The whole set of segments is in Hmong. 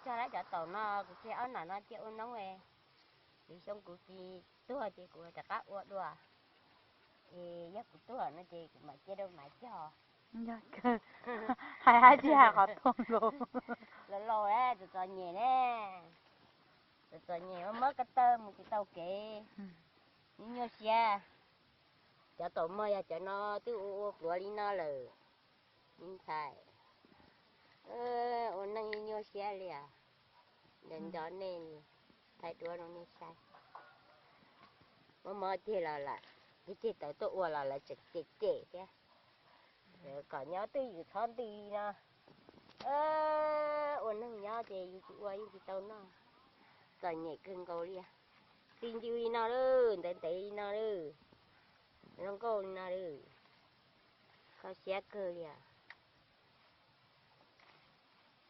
Tag lawm cov taum no kuv tseg ob nam no cia ua noob, lwm xyoo kuv tsis tuag ces kuv rov qab ua dua. Es yog kuv tuag no ces kuv mam cia rau maiv cog. Yog kawg, hais hais tsis hais qhov tuag nkaus. Los laus txom txom nyem ne, txom txom nyem muab ko taw mus tsis tau kev, nyuaj nyuaj siab. Cov taum mog yog cov no twb ua ua pluav li no lawm, me ntxhais. Ua neej nyuaj siab li os. Nco nco nej, thaij duab rau nej saib. Muab mob ceg los lawm, ceg tawv tuaj ua los lawv tseem cem cem thiab. Kom nyob twj ywm txhob ntws li no. Ua neeg nyob ces yus tsis ua yeej tsis tau noj. Txom nyem kawg nkaus li. Txi ncw li no lawm, ntev ntev li no lawm, zoo nkauj li no lawm. Kho siab kawg li os.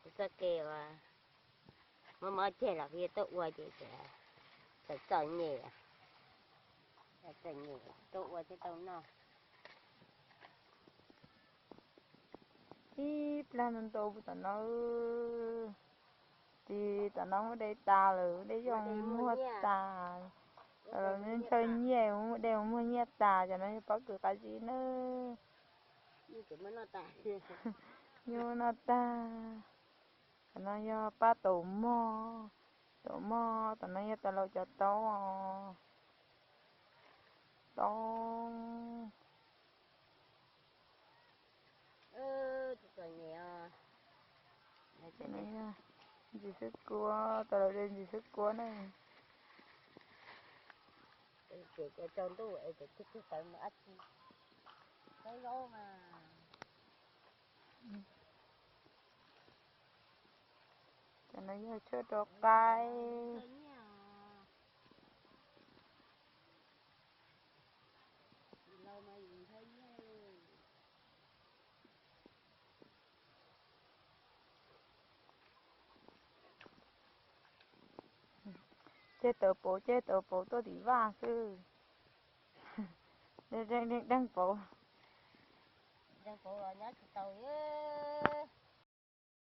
Kuv txoj kev uas mob mob ceg los kuv yuav tuaj ua ces txom txom nyem, txom nyem tuaj ua thiaj tau noj. Ib plag ntau ntau tom no, tis tom no muaj dej tas lawm, dej zoo muag tas. Ntshaw nyiaj, muaj dej muag nyiaj tas, cov no yog pob kws qab zib nawb. Nyuj noj tag. Tom no yog pab taum mog, taum mog, tom no yog tas laus cov taub, taub. Ntsis xwb kuab, tas laus de ntsis xwb kuab na. Ces tsaus ntuj es tig tig tawv mus dab tsi? Saib zaub mas. Cov no yog tshuaj rau qaib. Ceg tawv pauv, ceg tawv pauv tuaj tim vaj xwb. Deej deej pauv. Deej pauv los nyob tsis tau li.